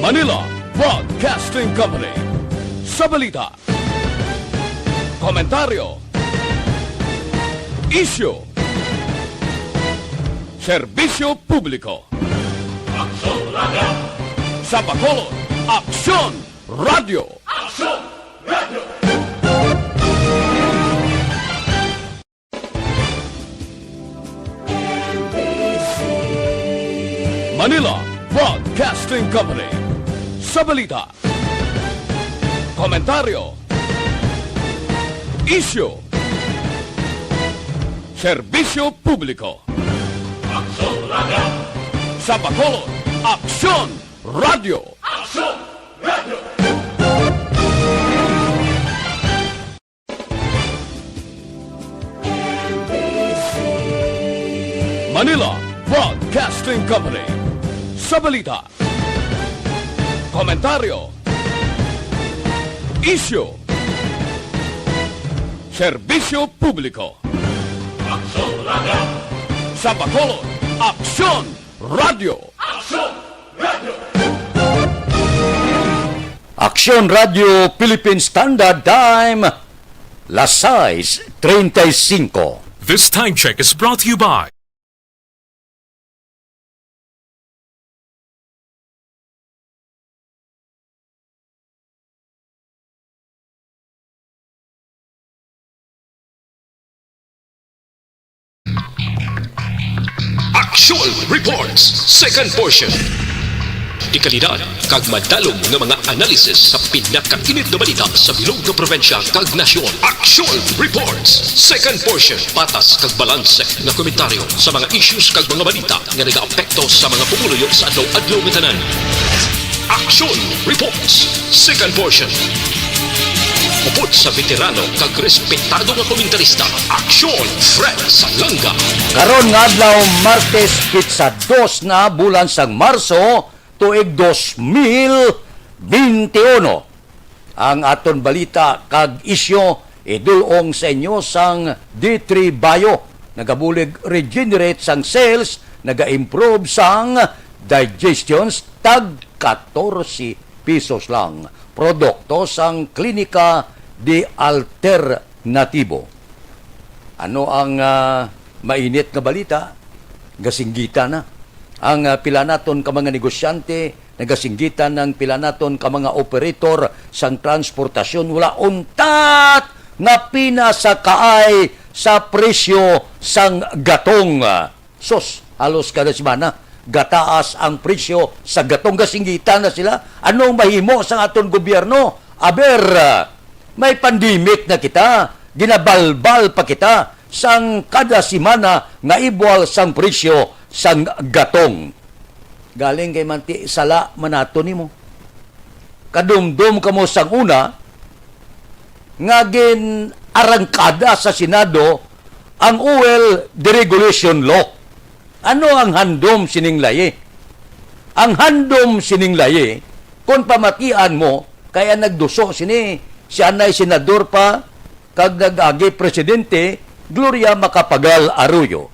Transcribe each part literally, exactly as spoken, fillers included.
Manila Broadcasting Company. Sa balita, komentaryo, isyu, serbisyo publiko. Aksyon Radio. Sa Bacolod, Aksyon Radio. Aksyon Radio. Manila Broadcasting Company. Sa balita, komentaryo, isyu, serbisyo publiko. Aksyon Radio. Sa Bacolod, Aksyon Radio. Aksyon Radio. Manila Broadcasting Company. Sa balita, komentaryo, isyu, serbisyo publiko. Aksyon Radio. Sa Bacolod, Aksyon Radio. Aksyon Radio. Aksyon Radio Philippine Standard Time, las sais treinta y cinco. This time check is brought to you by Aksyon Reports, second portion. Dekalidad kag madalom nga mga analysis sa pinakainit nga balita sa bilog nga probinsya kag nasyon. Aksyon Reports, second portion. Patas kag balanse nga komentaryo sa mga issues kag mga balita nga nagaapekto sa mga pumuluyo sa adlaw-adlaw nga tanan. Aksyon Reports, second portion. Upod sa veterano kag respetado nga komentarista, Aksyon Fred Salanga. Karon nga adlaw, Martes, pitsa dos na bulan sang Marso, tuig dos mil bente uno. Ang aton balita kag isyu idul-ong sa inyo sang D three Bio. Nagabulig regenerate sang cells, naga-improve sang digestions, tag katorse pesos lang. Produkto sang Klinika de Alternatibo. Ano ang, ah, mainit nga balita? Gasinggitan na ang, ah, pila naton ka mga negosyante, nagasinggitan ang pila naton ka mga operator sang transportasyon. Wala untat nga pinasakaay sa presyo sang gatong. Sus, halos kada semana gataas ang presyo sa gatong. Gasinggitan na sila. Anong mahimo sang aton gobyerno? Aber, ah, may pandemic na kita, ginabalbal pa kita sang kada semana nga ibwal sang presyo sang gatong. Galing kay manti sala man nato nimo. Kadumdom kamo sang una nga gin-arangkada sa Senado ang oil deregulation law. Ano ang handom sining layi? Ang handom sining layi, kung pamatian mo, kaya nagduso sini si anay senador pa kag nag-agi presidente, Gloria Macapagal Arroyo.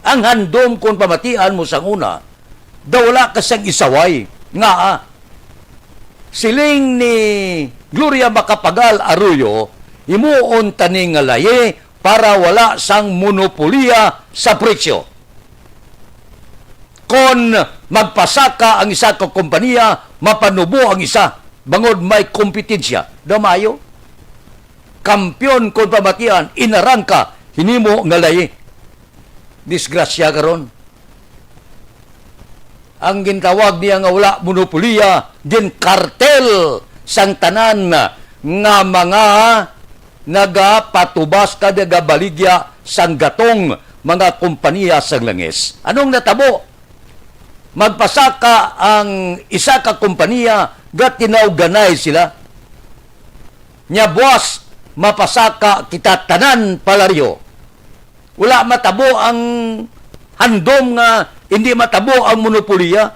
Ang handom, kung pamatian mo sang una, daw wala ka sang isaway. Nga, ah, siling ni Gloria Macapagal Arroyo, himuon tani nga layi para wala sang monopoliya sa presyo. Kon magpasaka ang isa ka kompanya, mapanubo ang isa, bangod may kompetensya. Daw maayo? Kampiyon kon pamatian, inarangka, hinimo nga layi. Disgrasya karon. Ang gintawag niya nga wala monopoliya, ginkartel sang tanan nga mga nagapatubas kag nagabaligya sang gatong mga kompanya sang langis. Anong natabo? Magpasaka ang isa ka kompanya, gatinawganay sila. Nya buwas, mapasaka kita tanan palaryo. Wala matabo ang handom nga hindi matabo ang monopoliya.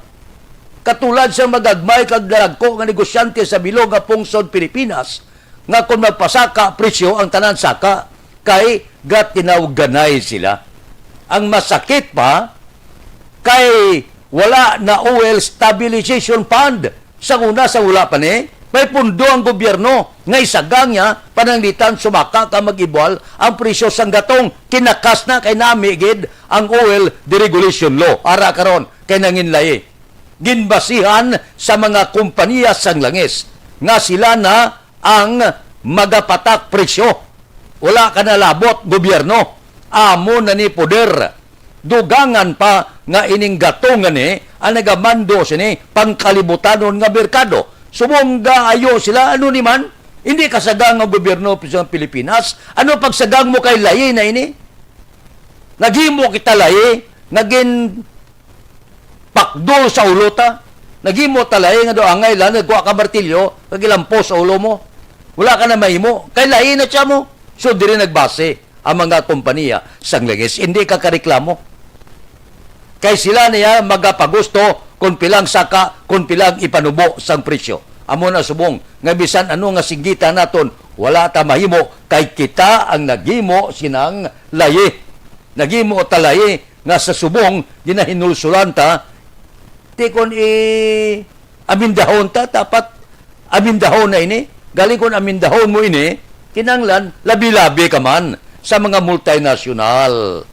Katulad sa magagmay kag dalagko nga negosyante sa bilog nga pungsod Pilipinas, nga kon magpasaka presyo ang tanan saka, kay gatinawganay sila. Ang masakit pa, kay wala na oil stabilization fund. Sa una, sa wala pa ni, may pundo ang gobyerno nga isagang niya pananglitan sumaka ka mag-ibual ang presyo sang gatong. Kinakas na kay nami gid ang oil deregulation law. Ara karon kay nanginlayi. Ginbasihan sa mga kompanya sang langis nga sila na ang magapatak presyo. Wala ka na labot, gobyerno. Amo na ni poder. Dugangan pa nga ining gato nga ni ang nagamando sini pangkalibutanon nga merkado. Subong gaayo sila, ano ni man? Hindi kasagang nga gobyerno sa Pilipinas. Ano pagsagang mo kay layi na ini? Naghimo kita layi, nagin pakdol sa ulo ta. Naghimo ta layi nga daw angay lang, nagkuha ka martilyo, kag ilampo sa ulo mo. Wala ka na mahimo. Kay layi na siya mo. So, diri nagbase ang mga kompanya sang langis. Hindi ka kareklamo. Kay sila niya magapagusto kung pilang saka, kung pilang ipanubo sang presyo. Amo na subong nga bisan ano nga singgita naton, wala ta mahimo kay kita ang naghimo sinang layi. Naghimo ta layi nga sa subong ginahinulsulan ta. Ti kon i amindahon ta, dapat amindahon na ini. Galing kon amindahon mo ini, kinahanglan labi-labi ka man sa mga multinational.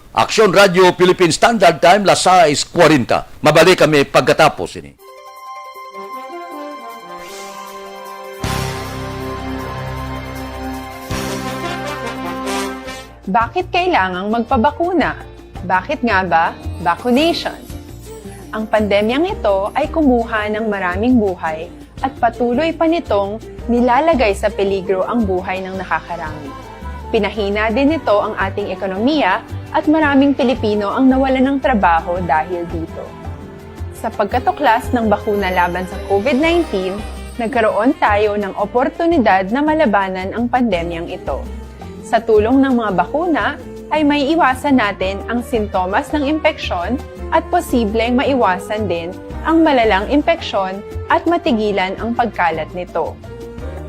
Aksyon Radio Philippine Standard Time, las sais kwarenta. Mabalik kami pagkatapos ini. Bakit kailangang magpabakuna? Bakit nga ba vaccination? Ang pandemyang ito ay kumuha ng maraming buhay at patuloy pa nitong nilalagay sa peligro ang buhay ng nakakarami. Pinahina din nito ang ating ekonomiya at maraming Pilipino ang nawalan ng trabaho dahil dito. Sa pagkatuklas ng bakuna laban sa COVID nineteen, nagkaroon tayo ng oportunidad na malabanan ang pandemyang ito. Sa tulong ng mga bakuna, ay maiiwasan natin ang sintomas ng impeksyon at posibleng maiwasan din ang malalang impeksyon at matigilan ang pagkalat nito.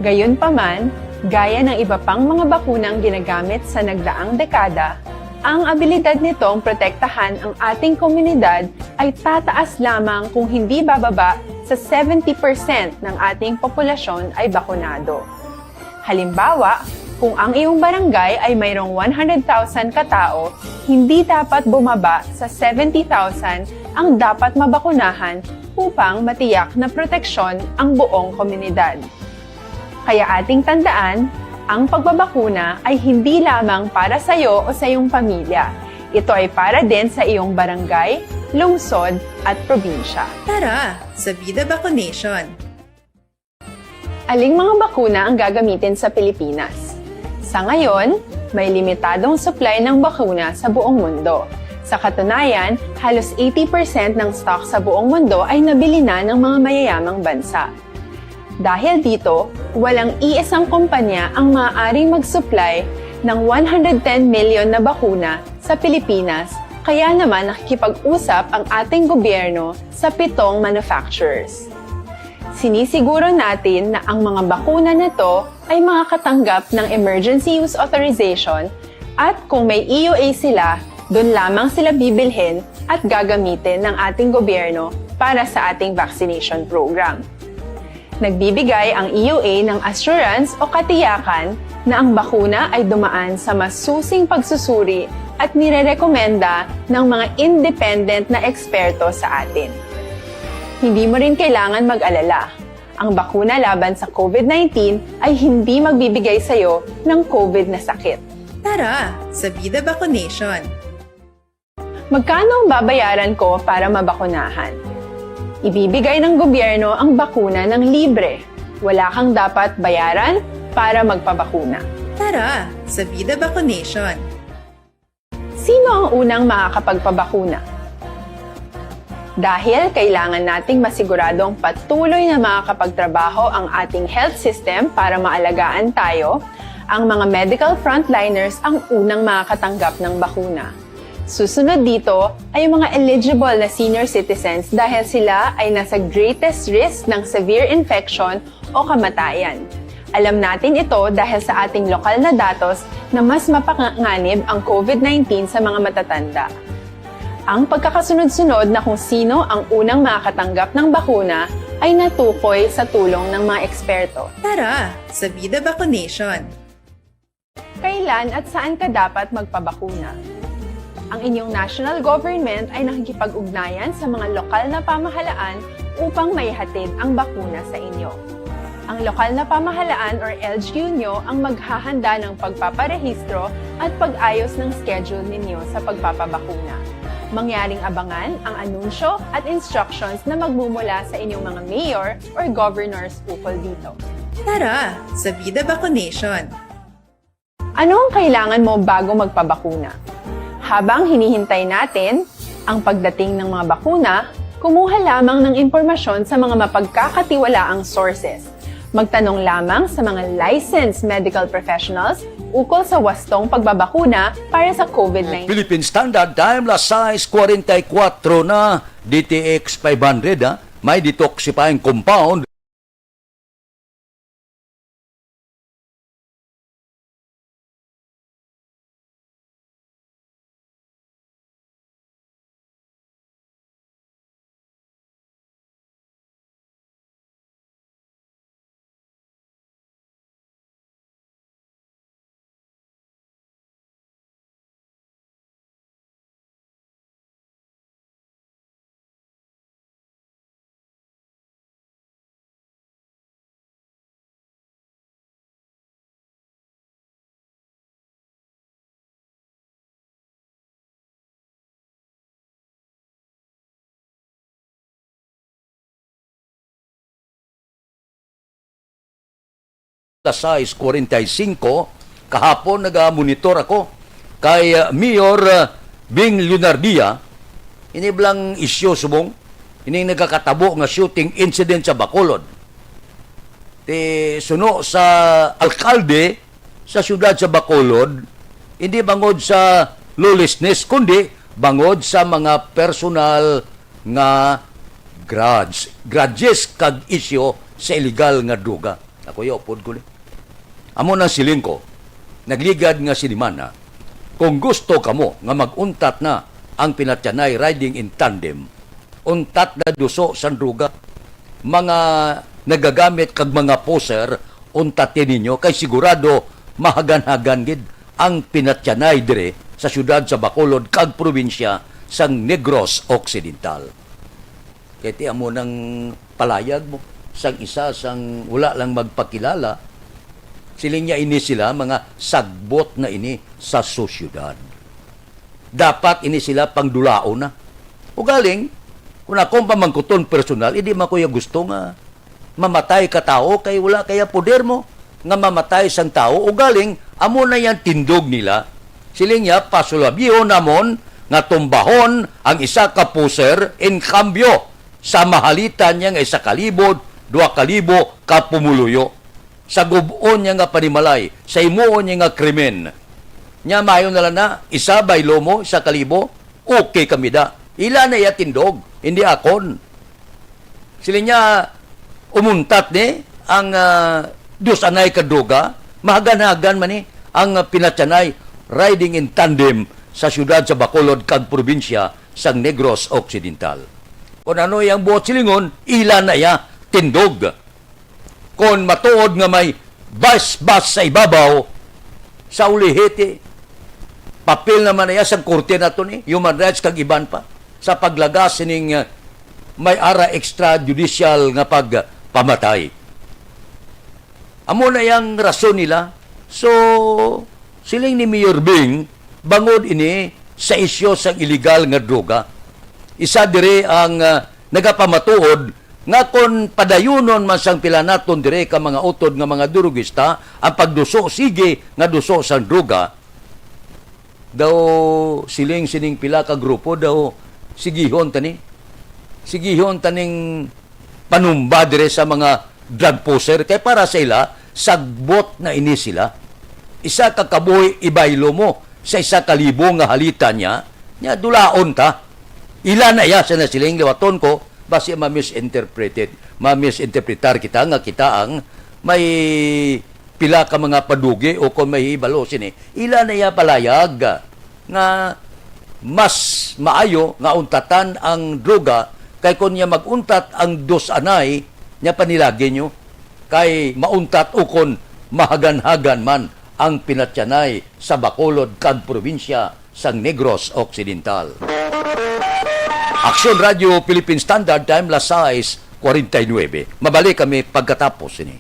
Gayunpaman, gaya ng iba pang mga bakunang ginagamit sa nagdaang dekada, ang abilidad nitong protektahan ang ating komunidad ay tataas lamang kung hindi bababa sa seventy percent ng ating populasyon ay bakunado. Halimbawa, kung ang iyong barangay ay mayroong one hundred thousand katao, hindi dapat bumaba sa seventy thousand ang dapat mabakunahan upang matiyak na proteksyon ang buong komunidad. Kaya ating tandaan, ang pagbabakuna ay hindi lamang para sa iyo o sa iyong pamilya. Ito ay para din sa iyong barangay, lungsod, at probinsya. Tara, sa Vida Vaccination! Aling mga bakuna ang gagamitin sa Pilipinas? Sa ngayon, may limitadong supply ng bakuna sa buong mundo. Sa katunayan, halos eighty percent ng stock sa buong mundo ay nabili na ng mga mayayamang bansa. Dahil dito, walang iisang kumpanya ang maaaring mag-supply ng one hundred ten million na bakuna sa Pilipinas, kaya naman nakikipag-usap ang ating gobyerno sa pitong manufacturers. Sinisiguro natin na ang mga bakuna na to ay makakatanggap ng Emergency Use Authorization at kung may E U A sila, doon lamang sila bibilhin at gagamitin ng ating gobyerno para sa ating vaccination program. Nagbibigay ang E U A ng assurance o katiyakan na ang bakuna ay dumaan sa masusing pagsusuri at nirerekomenda ng mga independent na eksperto sa atin. Hindi mo rin kailangan mag-alala. Ang bakuna laban sa COVID nineteen ay hindi magbibigay sa iyo ng COVID na sakit. Tara, sa Vida Vaccination! Magkano ang babayaran ko para mabakunahan? Ibibigay ng gobyerno ang bakuna ng libre. Wala kang dapat bayaran para magpabakuna. Tara, sa Vida Vaccination! Sino ang unang makakapagpabakuna? Dahil kailangan nating masiguradong patuloy na makakapagtrabaho ang ating health system para maalagaan tayo, ang mga medical frontliners ang unang makakatanggap ng bakuna. Susunod dito ay ang mga eligible na senior citizens dahil sila ay nasa greatest risk ng severe infection o kamatayan. Alam natin ito dahil sa ating lokal na datos na mas mapanganib ang COVID nineteen sa mga matatanda. Ang pagkakasunod-sunod na kung sino ang unang makakatanggap ng bakuna ay natukoy sa tulong ng mga eksperto. Tara sa Vida Vacunation! Kailan at saan ka dapat magpabakuna? Ang inyong national government ay nakikipag-ugnayan sa mga lokal na pamahalaan upang maihatid ang bakuna sa inyo. Ang lokal na pamahalaan or L G U nyo ang maghahanda ng pagpaparehistro at pag-ayos ng schedule ninyo sa pagpapabakuna. Mangyaring abangan ang anunsyo at instructions na magmumula sa inyong mga mayor or governors ukol dito. Tara sa Vida Vacunation! Ano ang kailangan mo bago magpabakuna? Habang hinihintay natin ang pagdating ng mga bakuna, kumuha lamang ng impormasyon sa mga mapagkakatiwalaang sources. Magtanong lamang sa mga licensed medical professionals ukol sa wastong pagbabakuna para sa COVID nineteen. Philippine Standard Time, las sais kwarenta y kuwatro na, D T X five hundred, ha? May detoxifying compound. Alas sais kwarenta y singko, kahapon nagamonitor ako kay, ah, Mayor, ah, Bing Leonardia, ini blang isyu subong, ining nagakatabo nga shooting incident sa Bacolod. Ti suno sa alkalde sa siyudad sa Bacolod, hindi bangod sa lawlessness, kundi bangod sa mga personal nga grudge, grudges kag isyu sa iligal nga droga. Ako, yaw pod ko ni. Amo nang siling ko, nagligad nga sinimana, kung gusto kamo nga mag-untat na ang pinatyanay riding in tandem, untat na duso sang droga. Mga nagagamit kag mga poser, untati ninyo kay sigurado mahaganhagan gid ang pinatyanay diri sa siyudad sa Bacolod kag probinsya sang Negros Occidental. Kay ti amo nang palayag mo sang isa sang wala lang magpakilala, siling niya, ini sila mga sagbot na ini sa sosyedad. Dapat ini sila pangdulaon na. Ugaling, kung akong pamangkuton personal, hindi man ko ya gusto nga mamatay ka tawo kay wala kaya poder mo nga mamatay sang tawo. Ugaling, amo na yang tindog nila. Siling niya, pasulabihon namon nga tumbahon ang isa ka poser, in cambio sa mahalitan niya nga isa ka libo, dua ka libo ka pumuluyo. Sa gub-on niya nga panimalay, sa himuon niya nga krimen. Nya, maayo na lang na, isa baylo mo, isa ka libo, okay kami da. Ila na iya tindog, hindi akon. Sila niya, umuntat ni ang, ah, dos anay ka droga, mahaganhagan man ni ang, ah, pinatyanay riding in tandem sa siyudad sa Bacolod kag probinsya sang Negros Occidental. Kung ano yang buot silingon, ila na iya tindog. Kon matuod nga may basbas sa ibabaw, sa ulihiti, papel naman na iya sang korte nato ni human rights kag iban pa sa paglagas sining, ah, may ara extrajudicial nga pagpamatay. Amo na yang rason nila. So, siling ni Mayor Bing, bangod ini sa isyu sang iligal nga droga. Isa diri ang, ah, nagapamatuod nga kon padayunon man sang pila naton diri ka mga utod nga mga drugista ang pagduso sige nga duso sang droga, daw siling sining pila ka grupo daw, sigihon ta ni. Sigihon ta ning panumba dire sa mga drug pusher kay para sa ila, sagbot na ini sila. Isa ka kabuhi ibaylo mo sa isa ka libo nga halita niya, nya dulaon ta. Ila na iya sa nasiling liwaton ko, basi ma-misinterpreted, ma-misinterpretar kita nga kita ang may pila ka mga padugi o kon may hibalo sini. Ila na iya palayag nga Mas maayo nga untatan ang droga, kay kon niya mag-untat ang dos anay, niya panilagi niyo, kay mauntat ukon mahaganhagan man ang pinatyanay sa bakulod kag probinsya sang Negros Occidental. Aksyon Radio Philippine Standard Time, las sais cuarenta y nueve. Mabalik kami pagkatapos sini.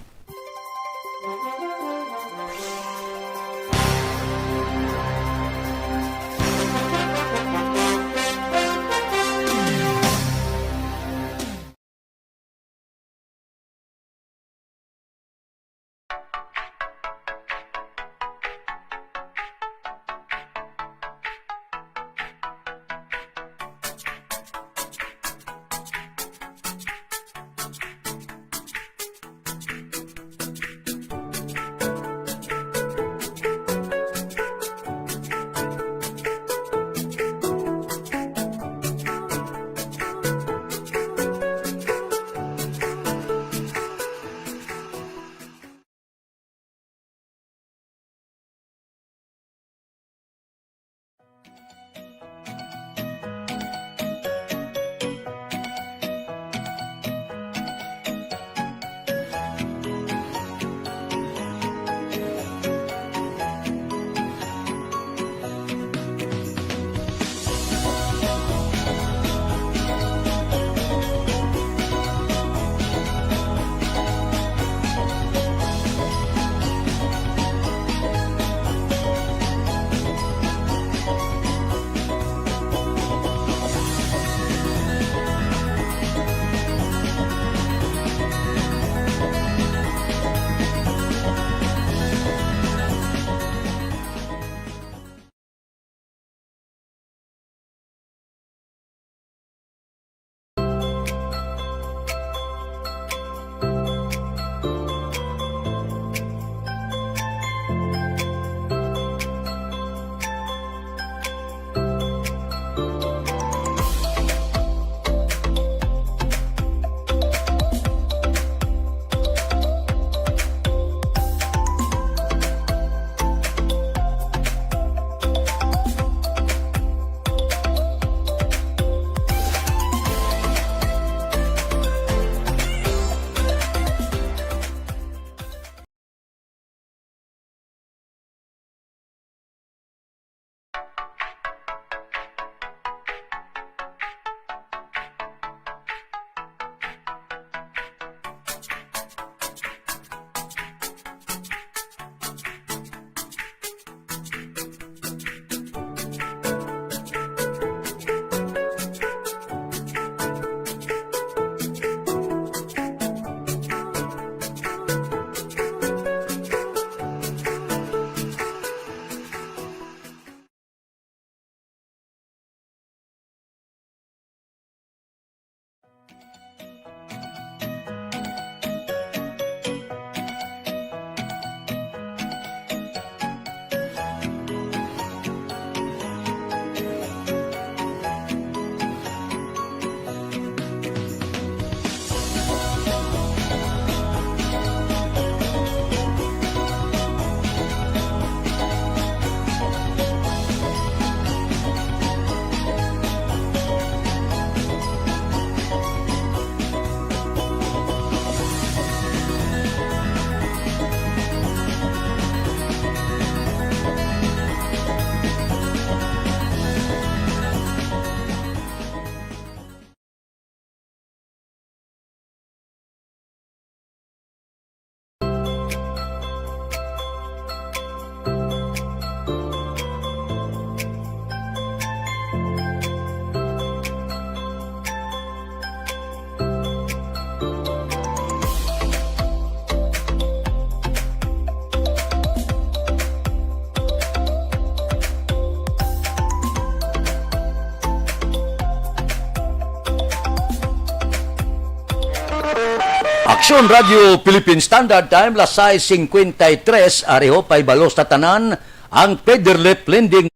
Aksyon Radio Philippine Standard Time, las sais cincuenta y tres, ari ho, pahibalo sa tanan, ang Federal Lending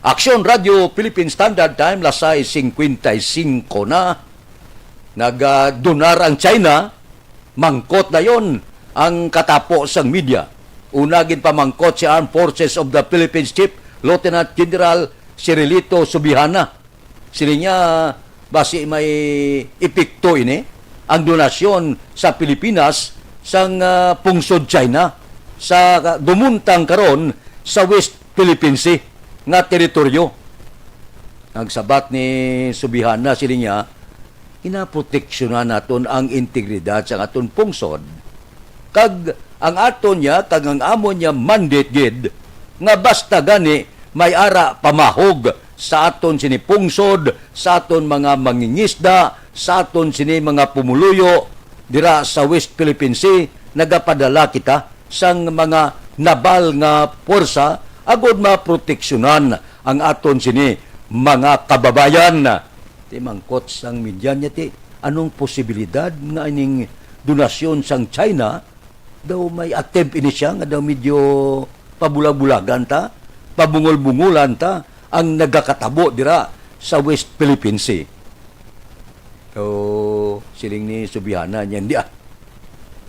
Aksyon Radio Philippine Standard Time, las sais cincuenta y cinco na. Nagadunar ang China, mangkot dayon ang katapo sang media. Una, ginpamangkot si Armed Forces of the Philippines Chief Lieutenant General Cirilito Subihana. Siling niya, basi may epekto ini ang donasyon sa Pilipinas sang, ah, pungsod China sa dumuntang karon sa West Philippine Sea nga teritoryo. Ang sabat ni Subihana, siling niya, ginaproteksyonan naton ang integridad sang aton pungsod. Kag ang aton niya, kag ang amon niya mandate gid, nga basta gani may ara pamahog sa aton sini pungsod, sa aton mga mangingisda, sa aton sini mga pumuluyo dira sa West Philippine Sea, nagapadala kita sang mga nabal nga puwersa agod maproteksyonan ang aton sini mga kababayan. Ti mangkot sang media niya, ti, anong posibilidad nga ining donasyon sang China daw may attempt ini siya nga daw medyo pabulag-bulagan ta, pabungol-bungulan ta ang nagakatabo dira sa West Philippine Sea. So, siling ni Subihana niya, "Hindi, ah.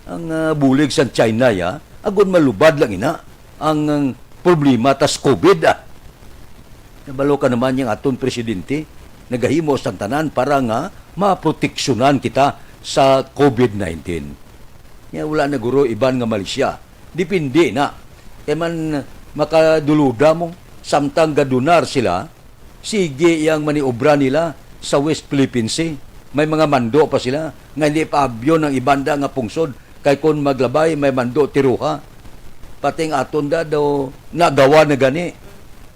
Ang, ah, bulig sang China, ya, agod malubad lang ina ang, ang problema tas COVID, ah." Nabalo ka naman yang aton presidente, nagahimo sang tanan para nga maproteksyonan kita sa COVID nineteen. Nya, wala na guro iban nga malisya. Depende na. Kay man makaduluda mo, samtang gadunar sila, sige yang maniobra nila sa West Philippine Sea. May mga mando pa sila nga hindi pa abyon ang ibanda nga pungsod. Kay kon maglabay, may mando tiruha. Pati ang aton da daw nagawa na gani.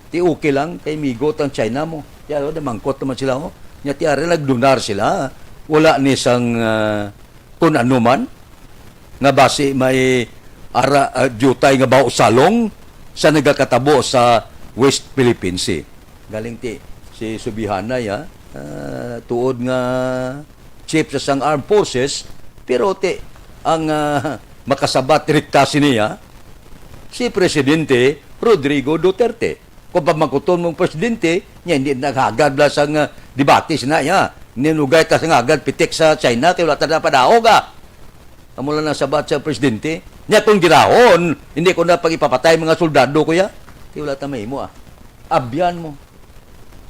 Ti okay lang, kay migot ang China mo. Ti ano, mangkot naman sila, oh. Nya ti ari nagdunar sila. Wala ni sang, ah, kun ano man, nga basi may ara, ah, diutay nga baho salong sa nagakatabo sa West Philippine Sea. Galing ti si Subihanay, ah, ah, tuod nga chief sa sang armed forces, pero ti ang, ah, makasabat rekta sini, ah, si Presidente Rodrigo Duterte. Kung pamangkuton mong presidente, niya hindi naghagad bala sang, ah, debate sina, ya. Ninugay ta sang hagad pitik sa China, kay wala ta na padaog, ah. Amo lang ang sabat sa presidente. Niya kung girahon, hindi ko na pag-ipapatay mga soldado ko, ya. Kay wala ta mahimo, ah. Abyan mo.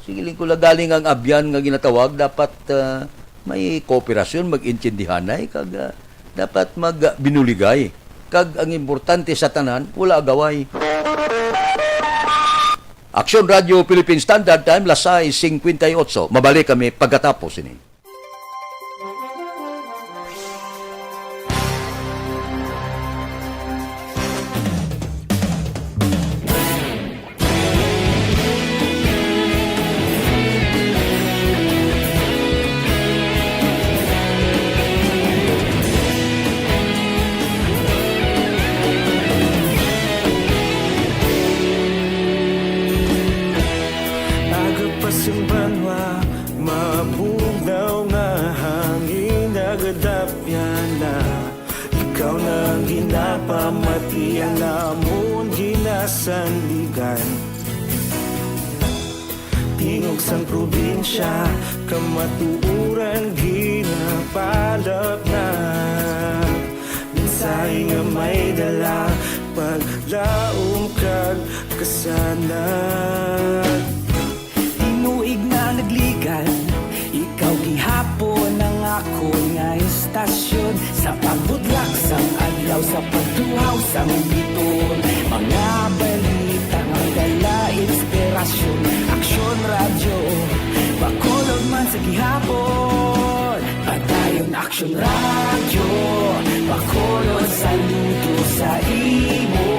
Sige, lingkod lang galing ang abyan nga ginatawag, dapat, ah, may kooperasyon, mag-intindihanay, kag, ah, dapat magbinuligay. Kag ang importante sa tanan, wala agaway. Aksyon Radio Philippine Standard Time, las sais cincuenta y ocho. Mabalik kami pagkatapos ini. Aga pa sing banwa, mabugnaw nga hangin, nagadapyan na. Ikaw na ang ginapamati, ang amon ginasandigan. Tingog sang probinsya, kamatuoran ginapalapnag. Mensahe nga may dala, paglaom kag kasanag. Tinuig na nagligad, ikaw gihapon ang akon nga istasyon. Sa pagbudlak sang adlaw, sa pagtuhaw sang biton, mga balita nga dala inspirasyon. Aksyon Radyo, Bacolod man sa gihapon. Padayon Aksyon Radyo, Bacolod, saludo sa imo.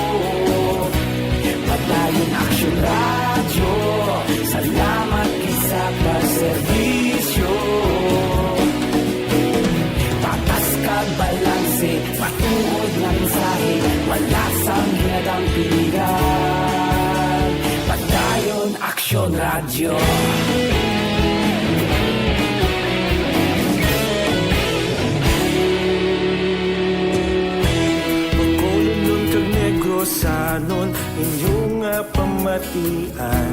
Padayon Aksyon Radyo, salamat gid sa pagserbisyo. Patas kag balanse, matuod nga mensahe, wala sang ginadampingan. Padayon Aksyon Radyo. Bacolod, Lon kag Negros, Sanon inyo nga pamatian,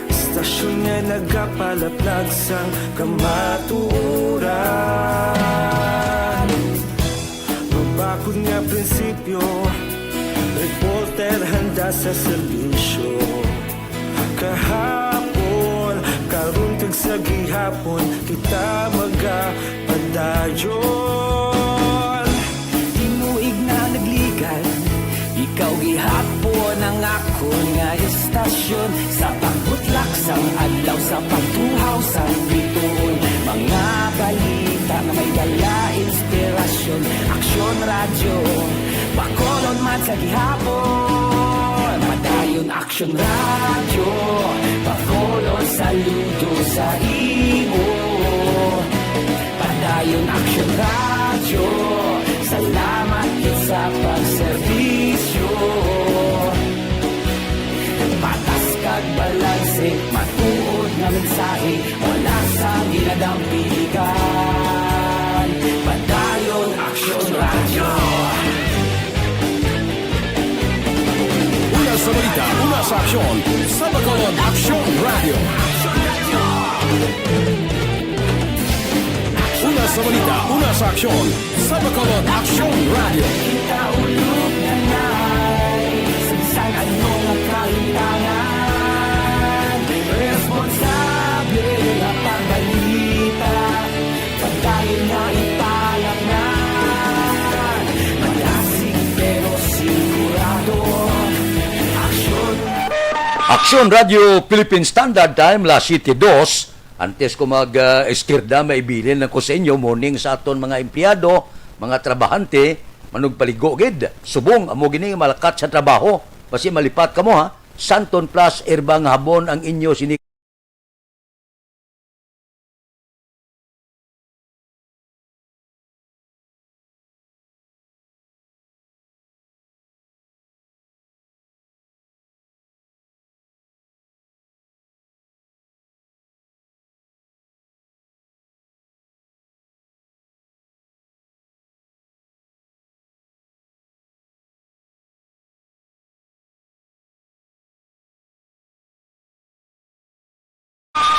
istasyon nga nagapalaplag sang kamatuoran. Mabakod nga prinsipyo, reporter handa sa serbisyo. Kahapon, karon kag sa gihapon, kita magapadayon. Tinuig na nagligan, ikaw gihapon ang akon nga istasyon. Sa pagbutlak sang adlaw, sa pagtuhaw sang bituon, mga balita nga may dala inspirasyon. Aksyon Radyo, Bacolod man sa gihapon. Padayon Aksyon Radyo, Bacolod, saludo sa imo. Padayon Aksyon Radyo, salamat gid sa pagserbisyo. Patas kag balanse, matuod nga mensahe, wala sang ginadampigan. Padayon Aksyon Radyo. Una sa balita, una sa aksyon, sa Bacolod Aksyon Radyo. Una sa balita, una sa aksyon, sa Bacolod Aksyon Radyo. Kita ulog na nai, sa bisan ano nga kahitangan, responsable nga pagbalita. Padayon nga ipalaknad, malasig pero sigurado. Aksyon. Aksyon Radyo Philippine Standard Time, las siyete dos. Antes ko mag, ah, iskirda, maibilin lang ko sa inyo, morning sa aton mga empleyado, mga trabahante, manugpaligo gid. Subong amo gini malakat sa trabaho, basi malipat kamo, ha. Santon Plus Herbang Habon ang inyo sini.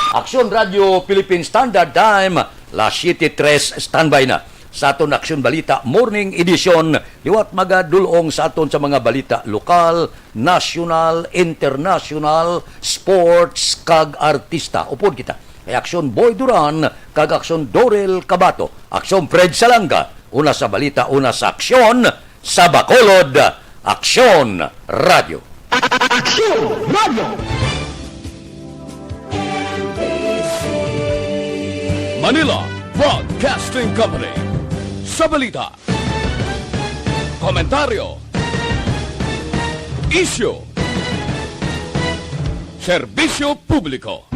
Aksyon Radyo Philippine Standard Time, las siyete tres, standby na sa aton Aksyon Balita Morning Edition. Liwat magadulong sa aton sa mga balita lokal, nasyonal, internasyonal, sports, kag artista. Upod kita kay Aksyon Boy Duran kag Aksyon Dorel Cabato, Aksyon Fred Salanga, una sa balita, una sa aksyon, sa Bacolod, Aksyon Radyo. Aksyon Radyo. Manila Broadcasting Company. Sa balita, komentaryo, isyu, serbisyo publiko.